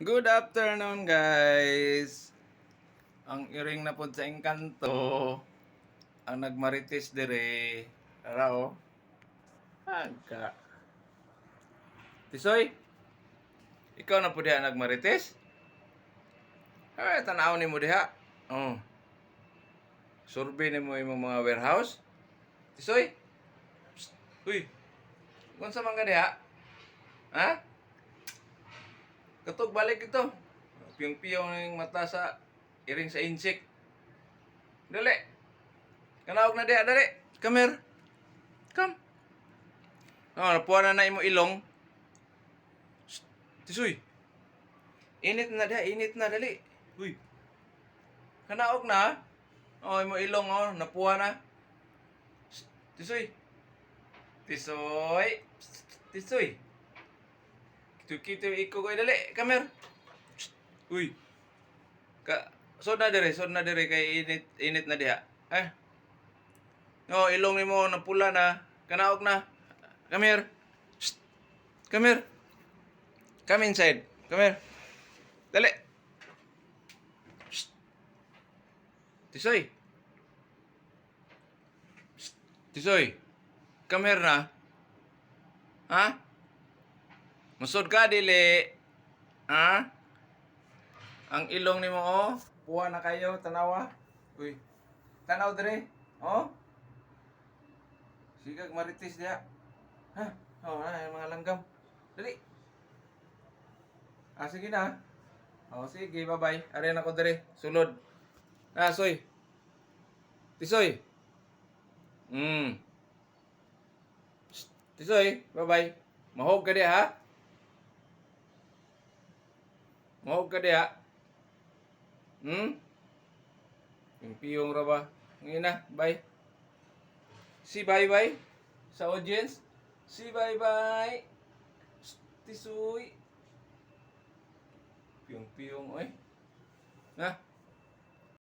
Good afternoon, guys. Ang iring na pod sa engkanto. Ang nagmarites dire. Ara oh. Agka. Tisoy. Ikaw na pod diha nagmarites? Ay, tanaw nimo diha. Oh. Survey nimo imong mga warehouse. Tisoy. Psst. Uy. Unsa man ka diha? Ha? Katog balik ito. Piyong-piyong ng mata sa iring sa insect. Dali. Kanaog na diha, dali. Come here. Come. Oh, napuha na na imo ilong. Shh. Tisoy. Init na diha, init na, dali. Uy. Kanaog na. Oh, imo ilong oh, napuha na. Shh. Tisoy. Tisoy. Psst. Tisoy. Kito iko ko, dali. Come here. Shh. Uy. Ka sod na dire, sod na dire kay init init na diha. Eh. Oh, ilong nimo napula na. Kanaog na. Come here. Shh. Come here. Come inside. Come here. Dali. Shh. Tisoy. Shh. Tisoy. Come here na. Ha? Musod ka dili. Ha? Ang ilong nimo oh. Puwa na kayo, tanawa. Uy. Tanaw dire. Oh. Sigag marites diha. Ha? Oh, na yung mga langgam. Dali. Ah, sige na. Oh, sige, bye-bye. Ari na ko dire. Sulod. Ah, soy. Tisoy. Shh. Tisoy, bye-bye. Mahog ka diha, ha? Mahog ka diha. Yung piyong ra ba? Ngayon na, bye. Si bye-bye sa audience. Si bye-bye. Shh, Tisoy. Piyong-piyong, oy. Ha?